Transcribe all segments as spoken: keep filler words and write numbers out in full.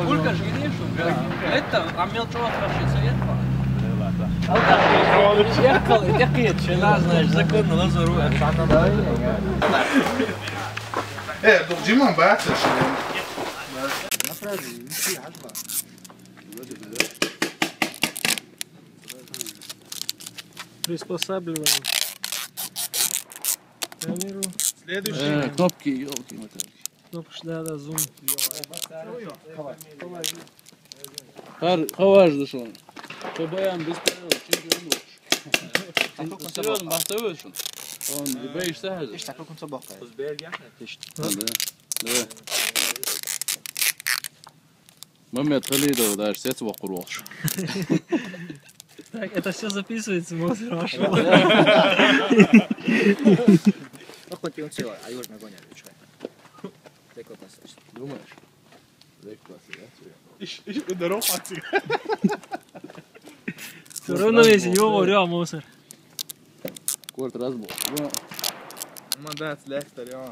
Пулька же не вижу. Это, а мелочь вообще цвет. Ехал, ехал, знаешь, законно лазару. Э, дуржиман бааташ. Приспосабливаем камеру. Следующий. Э, кнопки, ёлки-моталки. Кнопка, да, да, зум. Хар, хаваж дошёл. Т Б М без правил, чемпион. Серьёзно, бастовый шо. Он, боишься, хаза? Ишта, как он собака. Ишта. Да, да. Мамед Халидов даже сец вакъур волчу. Так, это всё записывается, мы хорошо. Ну, хоть и он всё, а его же нагоняли, чё. Ты как относишься? Думаешь? Иш, иш, здорово, пацан. Всё равно, если его орём, мусор. Корт разбор. Ну. Молодец, Лехтер, ё.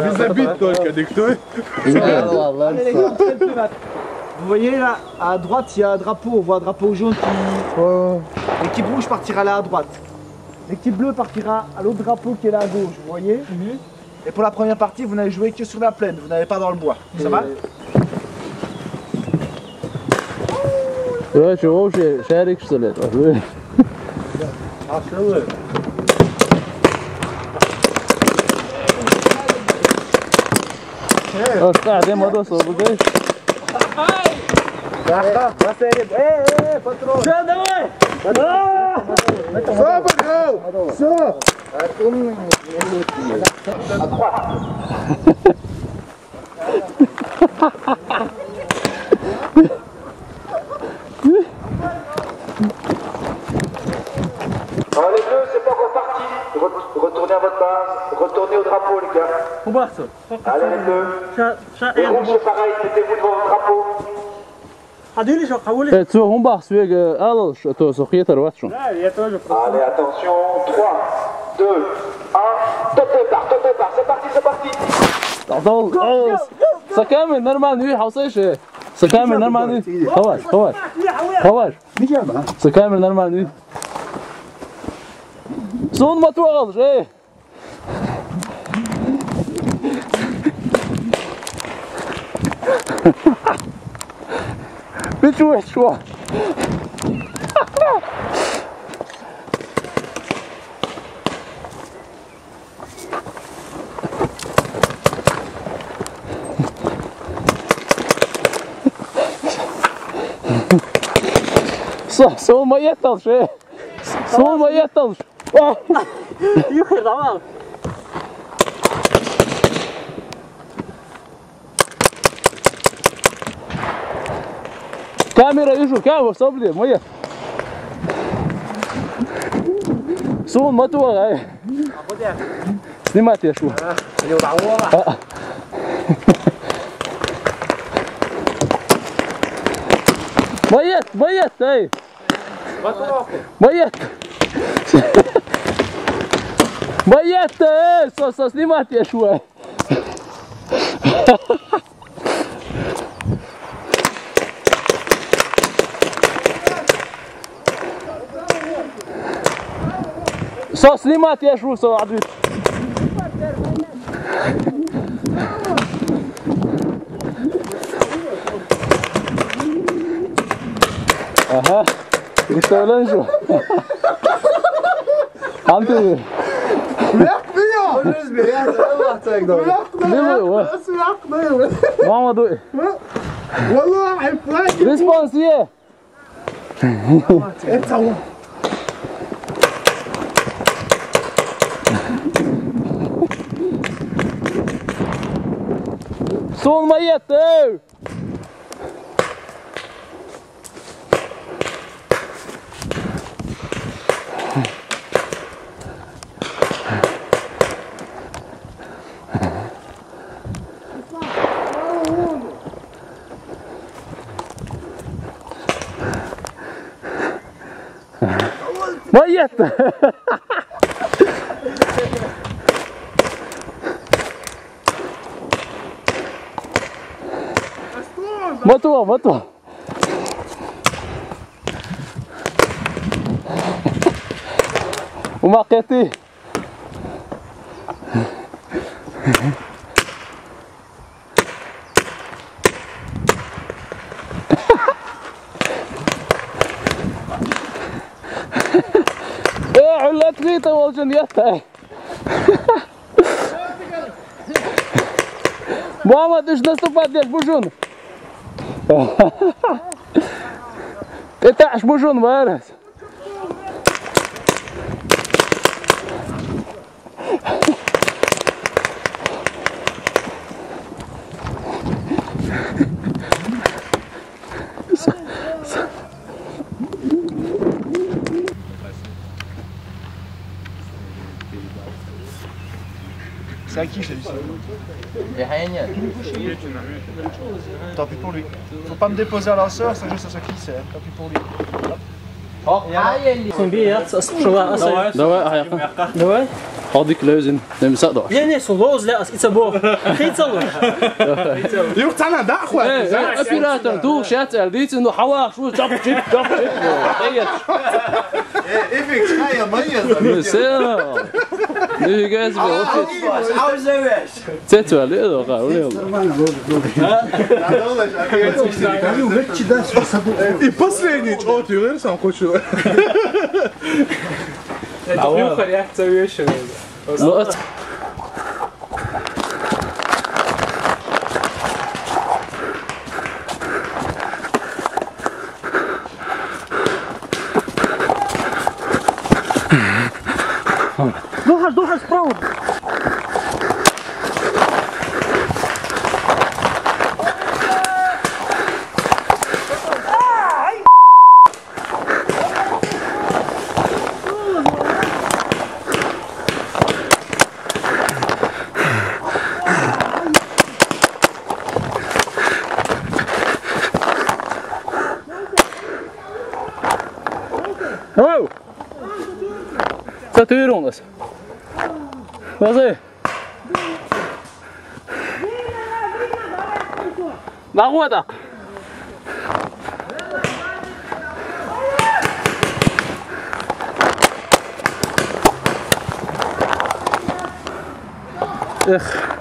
Без обид только, никто. Vous voyez là, à droite, il y a un drapeau. On voit un drapeau jaune qui... L'équipe rouge partira là à droite. L'équipe bleue partira à l'autre drapeau qui est là à gauche, vous voyez. Et pour la première partie, vous n'allez jouer que sur la plaine, vous n'allez pas dans le bois. Ça va ? Короче, вообще шарик, что ли, это? Оста, дем, адо, слабый. Да, да, да, э, э, патрон. Всё, давай! Всё, погнал! Всё! Alors les bleus, c'est pas encore parti. Re- retournez à votre base. Retournez au drapeau, les gars. Allez, les bleus. Les rouges, c'est pareil. Mettez-vous devant votre drapeau. Э, цо хӀун бахьа соьга алалаш, а то со хетар вац шун. Allez, attention, trois, deux, un, top départ, top départ, c'est parti, c'est parti. Са камера нормально ю, хьовсай ше. Са камера нормально ю. Хаваш, хаваш. Хаваш. Са камера нормально ю. Сун ма тохалаш, эй. Ты чего, чего? Со, со ма етталаш, э. Со ма етталаш. О! Юхир, давай. Камера, вижу, камера, собли, моя. Сун ма тохай. Снимать я шу. А. Моет, моет, эй. Моет. Моет, эй, со, со, снимать я шу. Со, снимать я шу, со, адвит. Ага. Представляешь, что? Антон. Бляхмия! Бляхмия! Бляхмия! Бляхмия! Мама, дуй. Валлахи, респонс е! Это вот. Сон ма етт, эй! Ма етт! Ма тӀо, ма тӀо. Ума кхетий. Э, хьулат гита волчун ятта. Мама, ты ж наступать деш бужун. Ты таш бужун, варас. C'est à qui celui-ci? Il y a rien. Tant pis pour lui. Faut pas me déposer à la sœur, c'est juste à qui c'est. Tant pis pour lui. Hop. Сен би яц, ас пшула, ас. Давай. Давай, аяққа. Давай. Хадик ләзин. Нем садо. Не, не, сулоз ле, ас ица бо. Хицало. Юх цана да хва. Э, э, оператор, ду шац, ал дицин, ну, хава, шу, чап, чип, чап, чип. Эйет. Э, эффект, хая, моя. Не, села. Не, газ, бе, окей. Аузевеш. Цецвали, э, ха, уле. И последний, о, ты веришь, сам хочу. Это плюха реакция вешает. Ну, от- Духаш, духаш, справа. Оу! Са түйрүңүз. Базы. Багуадак. Эх.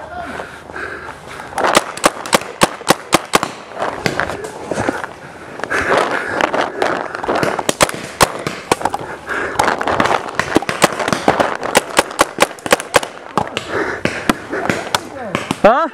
А?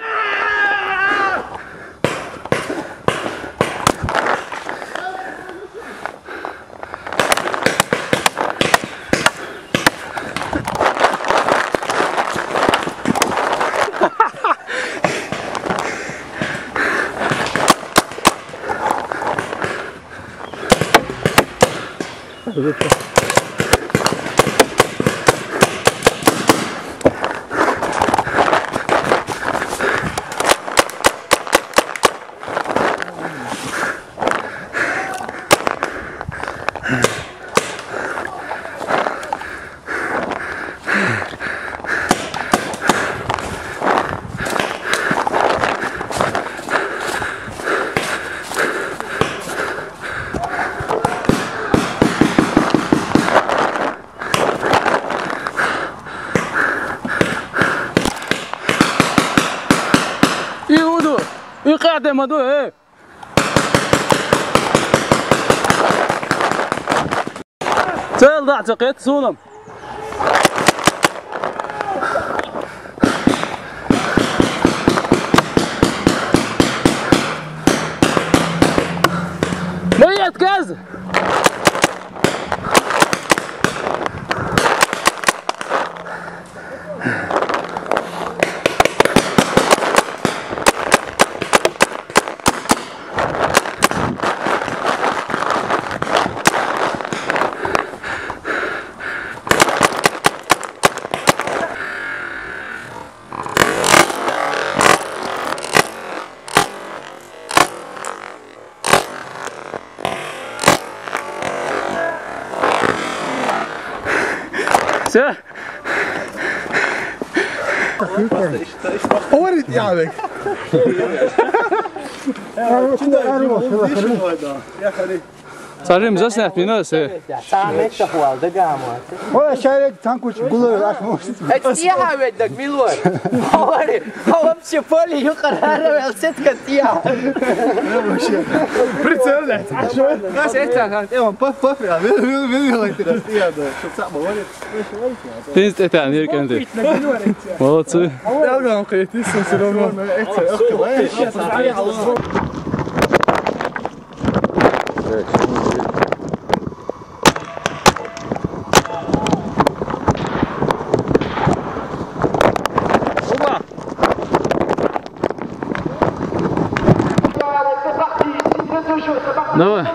Иуду, и къадем аду, э. Цел да, цакъет сунам. Мои отказ! Всё? Говорит, я. Царим заснять минус, э. Самый что хуалда гамма. Ола шайре танкуч гуло ашмус. Эци хаведдаг милуар. Хавари, хавам се поле юкарара велсетка тия. Прицельно. Нас это, э, он паф, паф, я, вил, вил, вил, вил, это, я, да, что сам говорит. Тинст это, не рекомендую. Молодцы. Я вам говорю, ты всё равно. Давай.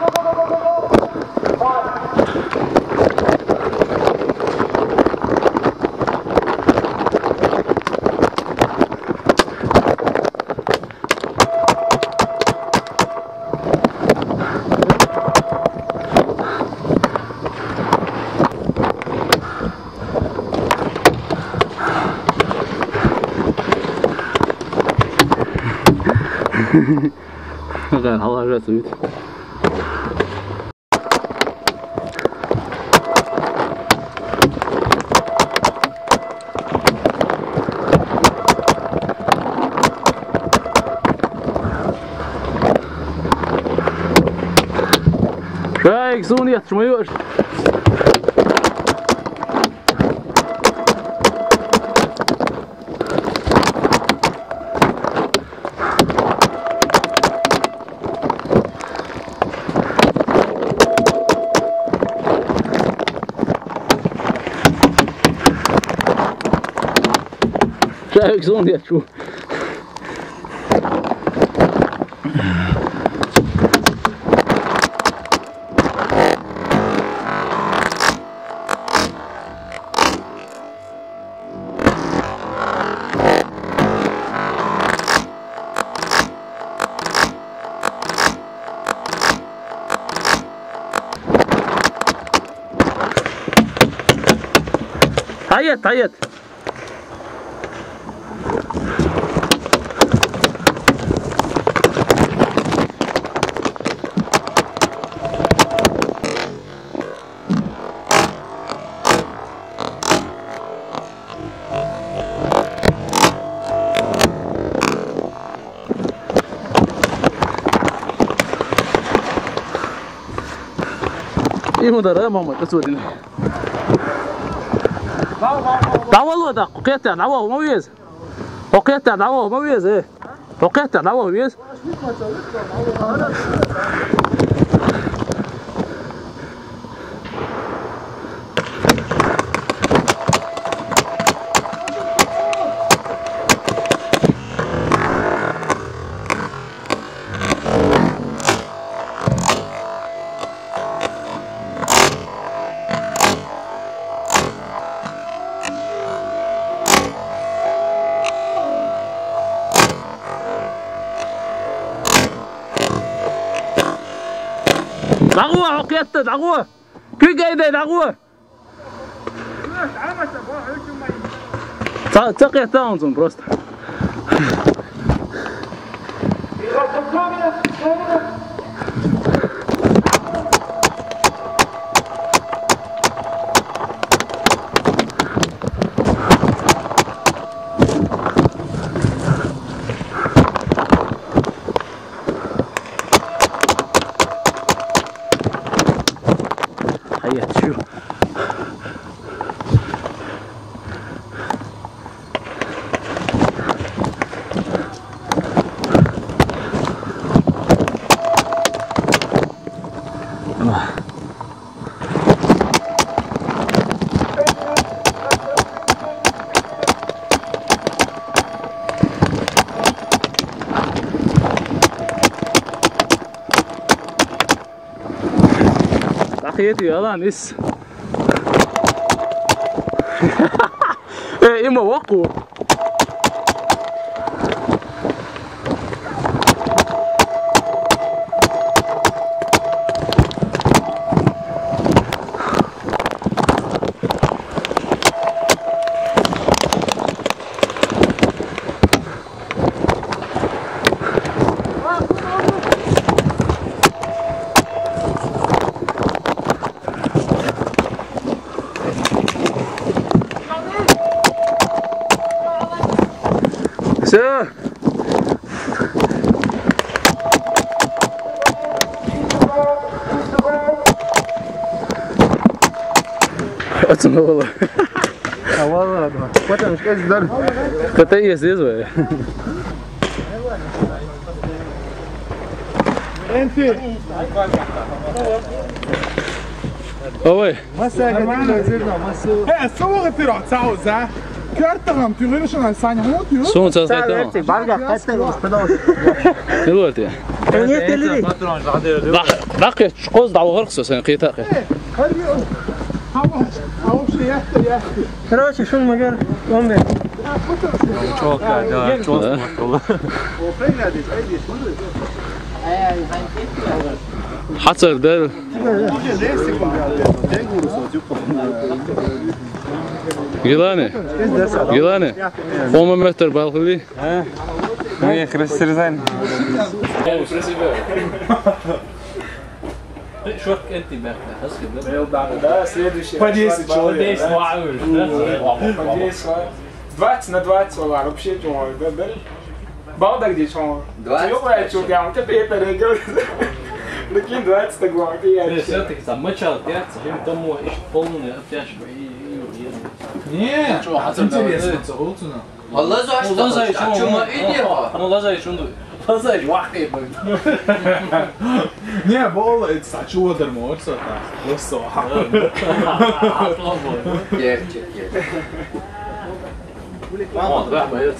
Ага, алар жасуйт. Шайк, суньят, шмуёшь. Шайк, суньят, шу. Тайет, тайет. Ему дара, мама, кацурин. Давало да, кукета, давало, мовез. Кукета, давало, мовез, э. Кукета, давало, вез. Дагуа, окетта, дагуа. Күй гайдай, дагуа. Ца-, цакъ ятаунзун просто. Хайя, чу. Тахиет, ялан ис. Э, има ваку. Всё. Отсюда было. А, ладно, ладно. Потом, скажи, дар. Кто-то есть, есть, вы? Ой. Масса, нормально, зерно, масса. Э, сувагы пирог, сау, за. Кёртагам, тюгюрюшүнө саньгу, тюгюр. Суун цаас айтаман. Барга, катта, господа. Не говорите? Эмне этели? Дак, дак, я чукоз, да, охор, ксо, сен кыйта. Э, хар бир. Хава, хава, вообще, я, я. Короче, шун магар, он бер. Чётко, да, чётко. Хацар дер. Гилани. Гилани. Он метр балхли. А? Мы их растерзаем. Шорт энти бэхтэ, хас кэбэ. Да, следующий. По десять человек. По десять человек, да? По десять человек. Двадцать на двадцать, вала, вообще, чё, да, да? Балда где, чё? Двадцать. Ёбаный, чё, я, вот это, это, это. Прикинь, двадцать, так, главное, я. Э, всё-таки там мочал пять, им тому ещё полный обтяжка и, и уедет. Не, чё, интересно, это, это, это, Валлай, зоч, Валлай, зоч, чума, иди, ха. Ну, лазай, шунду. Лазай, вах, ебать. Не, бол, это сачу одер морса, та. Лосо. Слабо. Герче, герче. О, да, боец.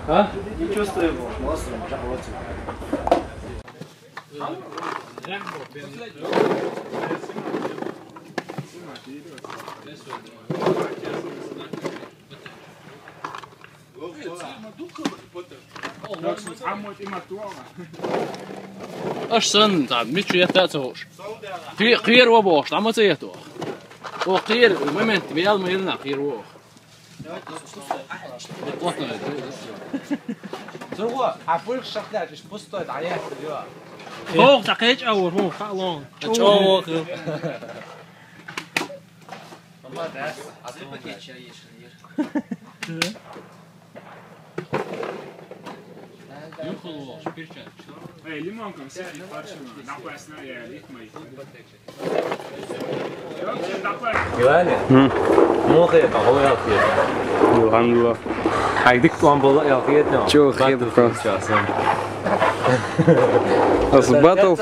А? Не чувствую его. Аш сан, та, мичу ятта ца хош. Кхе-, кхер ва бохш, та ма ца ятта. О, кхер, момент, миял, миял на, кхер ва. Плотно, да? Зурго, а пульх шахляч, иш пустой, да, я, да. Ох, та кеч, а, вот, вот, халон. Чё? Ох. Мама, да, а ты пакет чай ешь, ешь. Юхло, перчатки. Эй, лимонкам сыпь, паршина. Напасно, я, ритмой. Гилани? М. Муха это, хо я хет. Алхамдулилла. Хайдик туан бола я хет, но. Чё, хет просто. Ас батл.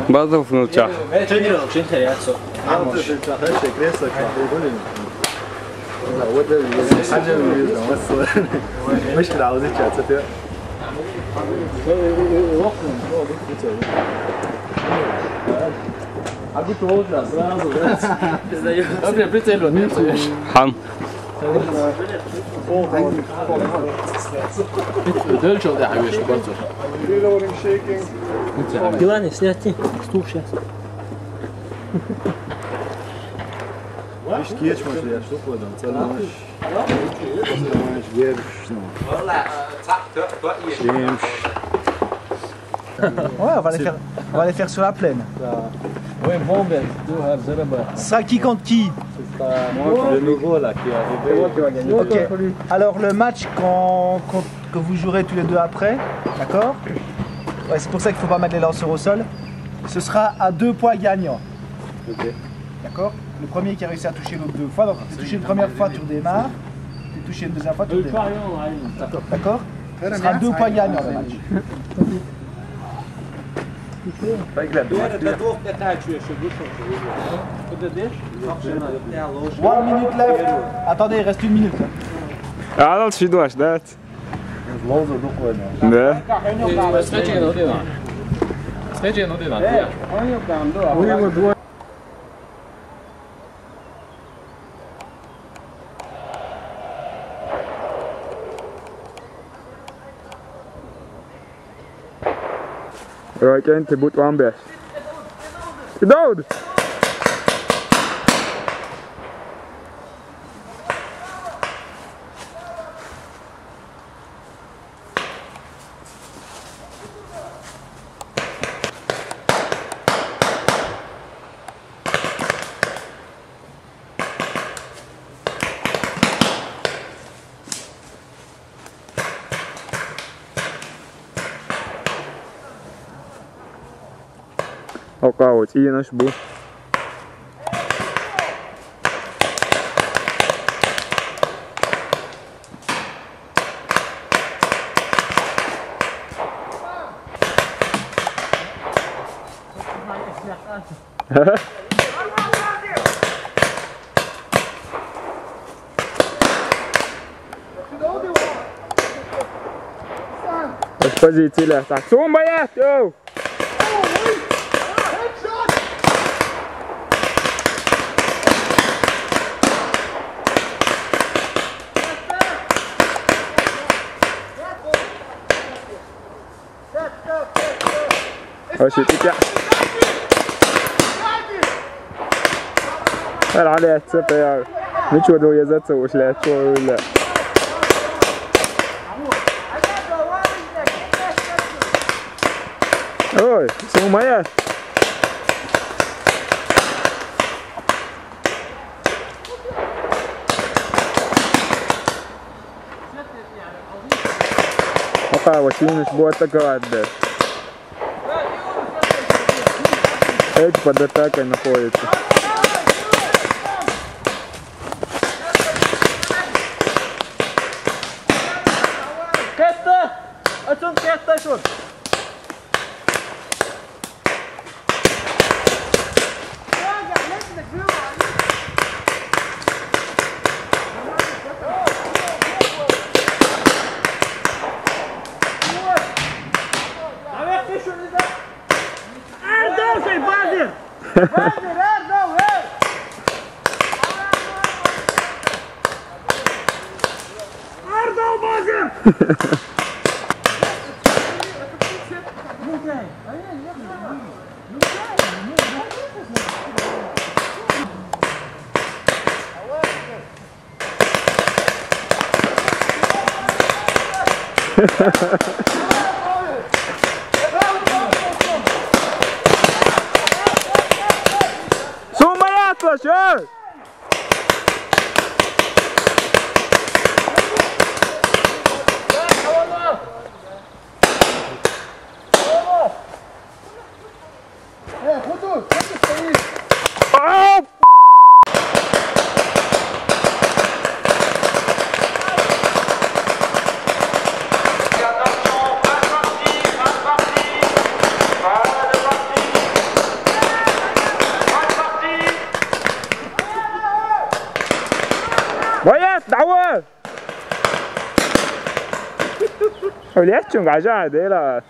Батл внуча. Чё делал? Чё херятся? А, может. Мышки должны чаться, ты. Хан. Дөл чолда хавиш барцо. Диване сняти, стул сейчас. Видишь, кечмаш, я что кладем? Целый ночь. Гершно. Чемш. Ouais, on va les faire, on va les faire sur la plaine. Oui, bon, ben, tu as zéro. Ce sera qui contre qui? C'est pas moi, le nouveau là qui est arrivé. C'est moi qui va gagner. Ok. Alors le match qu'on, qu'on, que vous jouerez tous les deux après, d'accord? Ouais, c'est pour ça qu'il faut pas mettre les lanceurs au sol. Ce sera à deux points gagnants. Ok. D'accord? Le premier qui a réussi à toucher l'autre deux fois, donc tu touches une première fois, tu redémarres, tu touches une deuxième fois, tu redémarres. D'accord? Ce sera deux points gagnants le match. One minute left. Attendez, il reste une minute. А, надо чуть дальше, да? Да. Схочи, ну, ты, да. Схочи, ну, ты, да. Right into but one best. Dude! Къао цӀийнаш бу. Позицияда. Так, сумма есть, йоу! Вообще, пятя. Эр, Али, это, я. Ну чё, да я за целую шляпу, бля. Ой, сумма есть. Пока вот Юнус будет атаковать, да. Эти под атакой находятся. Кэста! Ацун кэста шут! Ардал, сен, Базир! Базир, Ардал, эй! Ардал, Базир! Сумма есть, слушай! Э, Худур, что ты стоишь? Ау! Боец, давай! Блядь, чё, гажа, дела.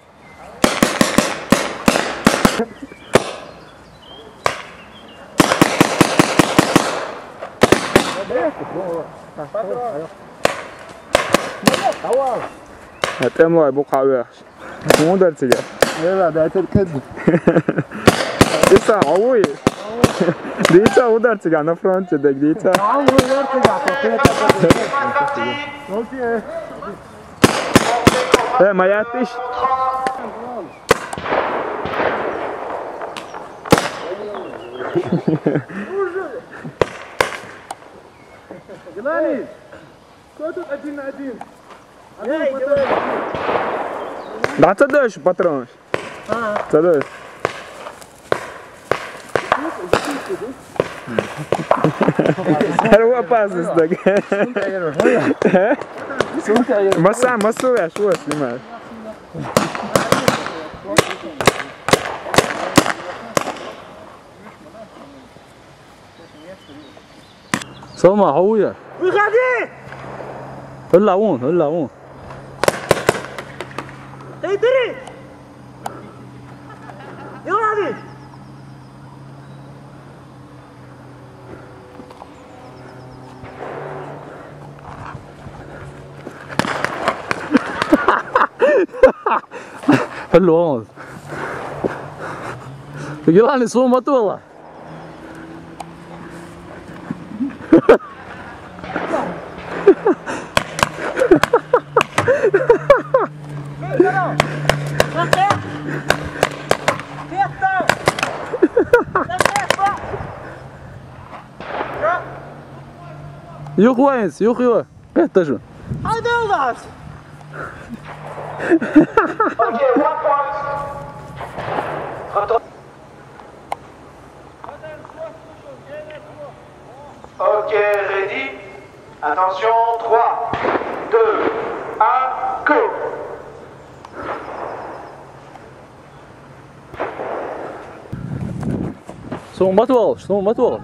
Атэмлай бу къаве. Удар тебе. Эла, да, это кэд. Дица, ауи. Дица, удар тебе на фронте, да, дица. Окей. Э, моя тысяча. Геннадий, кто тут один на один? Один патрон. Да, ты даешь патрон. А. Ты даешь. Опасность так. Маса, масу, я шо снимаю. Салма, хьо вуй? Выходи! Хьулла вон, хьулла вон. Тейдири! Йолади! Хьулла вон. Гилани, сума тула. Юх вайнс, юх юа. Къеттажу. Окей, one point. Ok, ready. Attention, trois, deux, un, go. Summa tuolla, summa tuolla.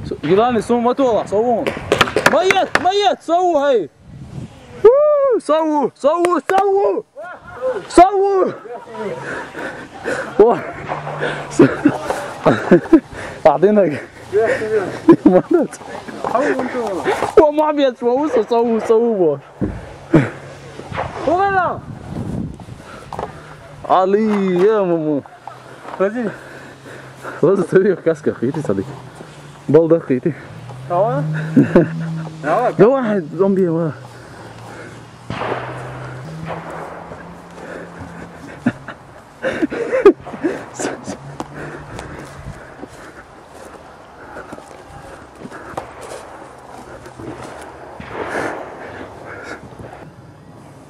Su-, Ilani, summa tuolla, savu. Maijat, maijat, savu, hei. Woo, savu, savu, savu. Savu. Ua. Ahdin hei. Ua, ma biet, ua, uso, savu, savu, ua. Ua, la. Ali, ya, mamu. Razi. Razi, tabii, kaska, khiti, sadi. Balda, khiti. Tamam. Tamam. Ya, واحد زومبي، وا.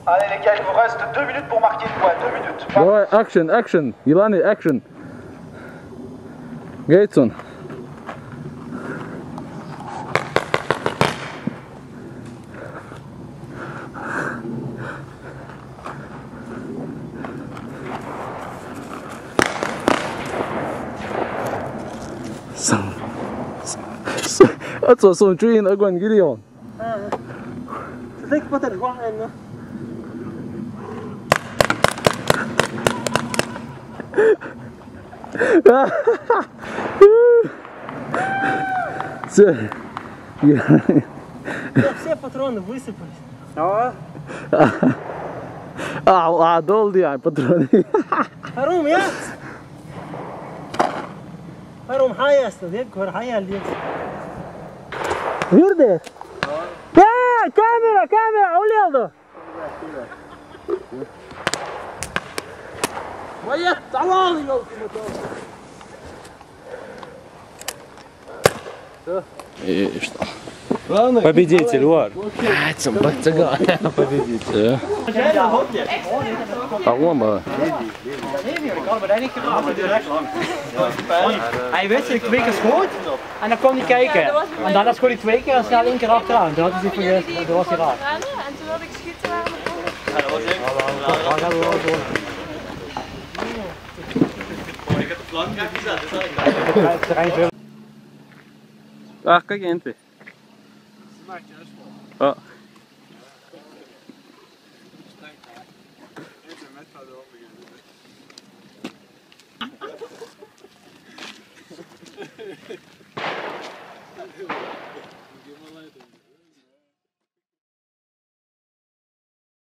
Allez les gars, il vous reste deux minutes pour marquer le point, deux minutes. Давай, action, action, Илани, action. Гейтсон. Сам. Отцо, сон, чуин огонь, Гирион. Tek patır var yani. Всё. Все патроны высыпались. А, а, долди, ай, патроны. Harun ya. Harun hayasta, dep gör hayal dep. Yürü de. Ya, kamera, kamera, öyle oldu. Моя талал, ёлки-мотал. И что? Главное, победитель, вот. Победитель. А вон, а. Hij weet dat ik twee keer schoot en dan kwam hij kijken. En daarna schoot hij twee keer en snel één keer achteraan. Toen had hij zich vergist, dat was hij raar. En toen had ik schieten. Ach, kijk eens. Oh.